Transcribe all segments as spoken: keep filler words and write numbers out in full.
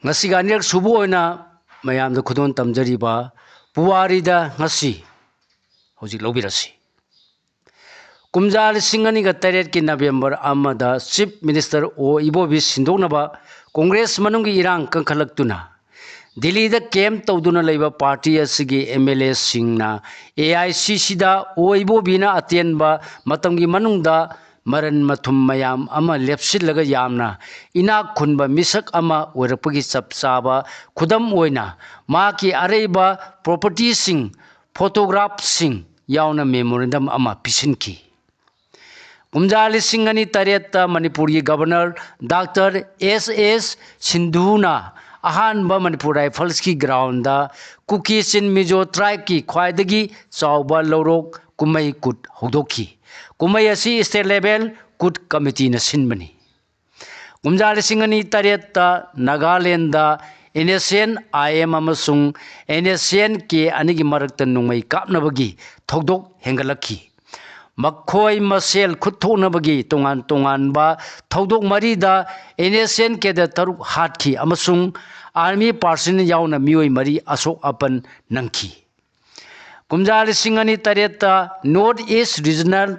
ꯉꯁꯤꯒ ꯑꯅꯤꯔꯛ ꯁꯨꯕ ꯑꯣꯏꯅ ꯃꯌꯥꯝꯗ ꯈꯨꯗꯣꯜ ꯇꯝꯖꯔꯤꯕ ꯄꯨꯋꯥꯔꯤꯗ ꯉꯁꯤ ꯍꯧꯖꯤꯛ ꯂꯧꯕꯤꯔꯁꯤ꯫ ꯀꯨꯝꯖꯥ ꯂꯤꯁꯤꯡ ꯑꯅꯤꯒ ꯇꯔꯦꯠꯀꯤ ꯅꯕꯦꯝꯕꯔ ꯑꯃꯗ Chief Minister ꯑꯣ ꯏꯕꯣꯕꯤ ꯁꯤꯟꯗꯣꯛꯅꯕ ꯀꯣꯡꯒ꯭ꯔꯦꯁ ꯃꯅꯨꯡꯒꯤ ꯏꯔꯥꯡ ꯀꯟꯈꯠꯂꯛꯇꯨꯅ ꯗꯤꯜꯂꯤꯗ camp ꯇꯧꯗꯨꯅ ꯂꯩꯕ party ꯑꯁꯤꯒꯤ MLAꯁꯤꯡꯅ AICCꯗ ꯑꯣ ꯏꯕꯣꯕꯤꯅ ꯑꯇꯦꯟꯕ ꯃꯇꯝꯒꯤ ꯃꯅꯨꯡꯗ ꯃꯔꯟ ꯃꯊꯨꯝ ꯃꯌꯥꯝ ꯑꯃ ꯂꯦꯞꯁꯤꯜꯂꯒ ꯌꯥꯝꯅ ꯏꯅꯥꯛ ꯈꯨꯟꯕ ꯃꯤꯁꯛ ꯑꯃ ꯑꯣꯏꯔꯛꯄꯒꯤ ꯆꯞ ꯆꯥꯕ ꯈꯨꯗꯝ ꯑꯣꯏꯅ ꯃꯍꯥꯛꯀꯤ ꯑꯔꯩꯕ propertyꯁꯤꯡ, photographꯁꯤꯡ ꯌꯥꯎꯅ memorandum ꯑꯃ ꯄꯤꯁꯤꯟꯈꯤ꯫ ꯀꯨꯝꯖꯥ ꯂꯤꯁꯤꯡ ꯑꯅꯤ ꯇꯔꯦꯠꯇ ꯃꯅꯤꯄꯨꯔꯒꯤ Governor Doctor S S ꯁꯤꯟꯙꯨꯅ ꯑꯍꯥꯟꯕ Manipur Riflesꯀꯤ groundꯗ ꯀꯨꯀꯤ ꯆꯤꯟ ꯃꯤꯖꯣ tribeꯀꯤ ꯈ꯭ꯋꯥꯏꯗꯒꯤ ꯆꯥꯎꯕ ꯂꯧꯔꯣꯛ ꯀꯨꯝꯍꯩ ꯀꯨꯠ ꯍꯧꯗꯣꯛꯈꯤ꯫ ꯀꯨꯝꯍꯩ ꯑꯁꯤ state level ꯀꯨꯠ committeeꯅ ꯁꯤꯟꯕꯅꯤ꯫ ꯀꯨꯝꯖꯥ ꯂꯤꯁꯤꯡ ꯑꯅꯤ ꯇꯔꯦꯠꯇ ꯅꯥꯒꯥꯂꯦꯟꯗ NSCN-IM ꯑꯃꯁꯨꯡ NSCN-K ꯑꯅꯤꯒꯤ ꯃꯔꯛꯇ ꯅꯣꯡꯃꯩ ꯀꯥꯞꯅꯕꯒꯤ ꯊꯧꯗꯣꯛ ꯍꯦꯟꯒꯠꯂꯛꯈꯤ꯫ ꯃꯈꯣꯏ ꯃꯁꯦꯜ ꯈꯨꯠ ꯊꯣꯛꯅꯕꯒꯤ ꯇꯣꯉꯥꯟ ꯇꯣꯉꯥꯟꯕ ꯊꯧꯗꯣꯛ ꯃꯔꯤꯗ NSCN cadre ꯇꯔꯨꯛ ꯍꯥꯠꯈꯤ ꯑꯃꯁꯨꯡ army personnel ꯌꯥꯎꯅ ꯃꯤꯑꯣꯏ ꯃꯔꯤ ꯑꯁꯣꯛ ꯑꯄꯟ ꯅꯪꯈꯤ꯫ ꯀꯨꯝꯖꯥ ꯂꯤꯁꯤꯡ ꯑꯅꯤ ꯇꯔꯦꯠꯇ North East Regional,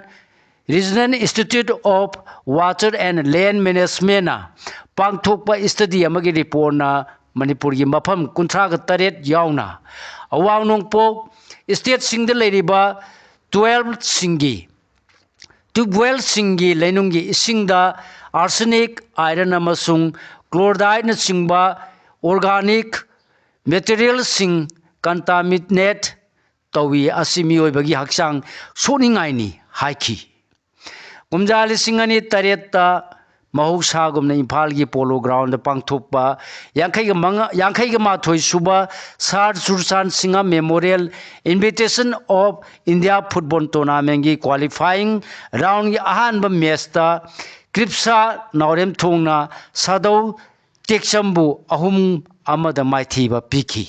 Regional Institute of Water and Land Managementꯅ ꯄꯥꯡꯊꯣꯛꯄ study ꯑꯃꯒꯤ reportꯅ ꯃꯅꯤꯄꯨꯔꯒꯤ ꯃꯐꯝ ꯀꯨꯟꯊ꯭ꯔꯥꯒ ꯇꯔꯦꯠ ꯌꯥꯎꯅ ꯑꯋꯥꯡ ꯅꯣꯡꯄꯣꯛ stateꯁꯤꯡꯗ ꯂꯩꯔꯤꯕ twelveꯁꯤꯡꯒꯤ tubeweꯜꯁꯤꯡꯒꯤ ꯂꯩꯅꯨꯡꯒꯤ ꯏꯁꯤꯡꯗ arsenic, iron ꯑꯃꯁꯨꯡ chloridideꯅꯆꯤꯡꯕ organic materialꯁꯤꯡ contaminate ꯇꯧꯏ꯫ ꯑꯁꯤ ꯃꯤꯑꯣꯏꯕꯒꯤ ꯍꯛꯆꯥꯡ ꯁꯣꯛꯅꯤꯡꯉꯥꯏꯅꯤ ꯍꯥꯏꯈꯤ꯫ ꯀꯨꯝꯖꯥ ꯂꯤꯁꯤꯡ ꯑꯅꯤ ꯇꯔꯦꯠꯇ ꯃꯍꯧꯁꯥꯒꯨꯝꯅ ꯏꯝꯐꯥꯜꯒꯤ Polo Groundꯗ ꯄꯥꯡꯊꯣꯛꯄ ꯌꯥꯡꯈꯩꯒ ꯃꯉꯥ, ꯌꯥꯡꯈꯩꯒ ꯃꯥꯊꯣꯏ ꯁꯨꯕ Sir Churachandra Singha Memorial Invitation of India Football Tournamentꯀꯤ qualifying roundꯒꯤ ꯑꯍꯥꯟꯕ matchꯇ ꯀ꯭ꯔꯤꯞꯁꯥ ꯅꯥꯎꯔꯦꯝꯊꯣꯡꯅ ꯁꯥꯗꯧ ꯇꯦꯛꯆꯝꯕꯨ ꯑꯍꯨꯝ ꯑꯃꯗ ꯃꯥꯏꯊꯤꯕ ꯄꯤꯈꯤ꯫